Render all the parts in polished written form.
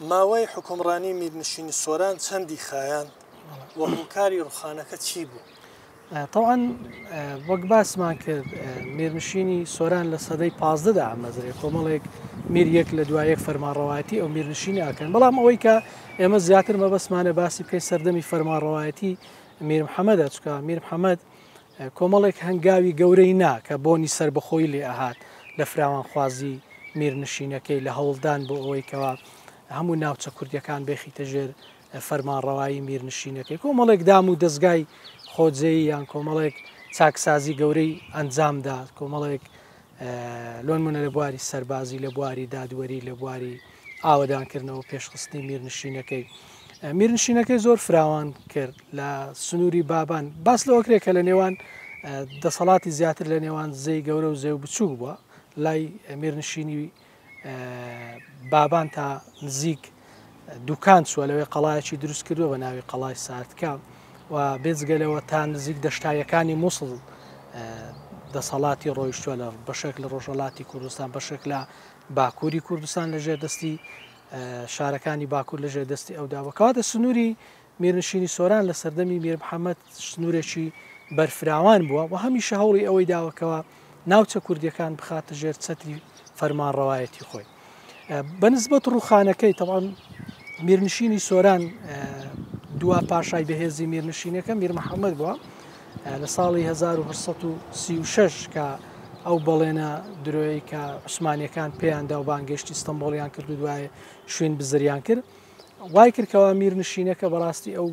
ماوەی حوکمڕانی میرنشینی سۆران چەندی خایاند و هۆکاری ڕوخانەکە چی بوو؟ تەوان وەک باسمان کرد میرنشینی سۆران لە سەدەی پازدەدا ئامەزرێ کۆمەڵێک میر یەک لە دوای یەک فەرمانڕەوایەتی ئەو میرنشینی ئەکەن بەڵام ئەوەی کە ئێمە زیاتر مەبەستمانە باسی بکەین سەردەمی فەرمانڕەوایەتی میر محەممەدە چکە میر محەممەد کۆمەڵێک هەنگاوی گەورەی نا کە بۆنی سەربەخۆی لێ ئەهات لە فراوانخوازی میرنشینەکەی لە هەوڵدان بۆ ئەوەی کەوا هەموو ناوچە کوردیەکان بێخیتە ژێر فەرمانڕەوایی میرنشینەکەی کۆمەڵێک دام و دەزگای خۆجێی یان کۆمەڵێک چاکسازی گەورەی ئەنجامدا کۆمەڵێک لۆنمونە لە بواری سەربازی لە بواری دادوەری لە بواری ئاوەدانکردنەوە پێشخستنی میرنشینەکەی میرنشینەکەی زۆر فراوان کرد لە سنووری بابان باس لەوە کرێت کە لە نێوان دەسەڵاتی زیاتر لە نێوان زێی گەورە و زێ و بچووک بووە لای میرنشینی بابان تا نزیک دوکان چووە لەوێ قەڵایەکی دروست کردووە بە ناوی قەڵای سارتکە و بێجگە لەوە تا نزیک دەشتاییەکانی مووسڵ دەسەڵاتی ڕۆیشتووە لە بەشێک لە ڕۆژهەڵاتی کوردستان بەشێک لە باکووری کوردستان لە ژێر دەستی شارەکانی باکوور لە ژێر دەستی ئەودا بووە کەواتە سنووری میرنشینی سۆران لە سەردەمی میر محەممەد سنوورێکی بەرفراوان بووە و هەمیشە هەوڵی ئەوەی داوە کەوا ناوچە کوردیەکان بخاتە ژێر چەتری فەرمانڕەوایەتی خۆی. بە نسبەت ڕووخانەکەی تەبعەن میرنشینی سۆران دوا پاشای بەهێزی میرنشینەکە میر محەممەد بووە لە ساڵی 1936 کە ئەو بەڵێنە درۆیەی کە عوسمانیەکان پێیاندا و بانگێشتی ئیستەنبوڵیان کرد و دوایە شوێن بزریان کرد وای کرد کەوا میرنشینەکە بەڕاستی ئەو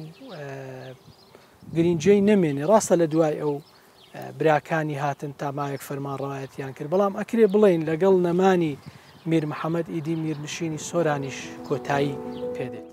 گرینگیی نەمێنێ ڕاستە لە دوای ئەو براکانی هاتن تا ماوێک فەرمانڕەوایەتیان کرد، بەڵام ئەکرێ بڵێین لەگەڵ نەمانی میر محەمەد ئیدی میرنشینی سۆرانیش کۆتایی پێدێت.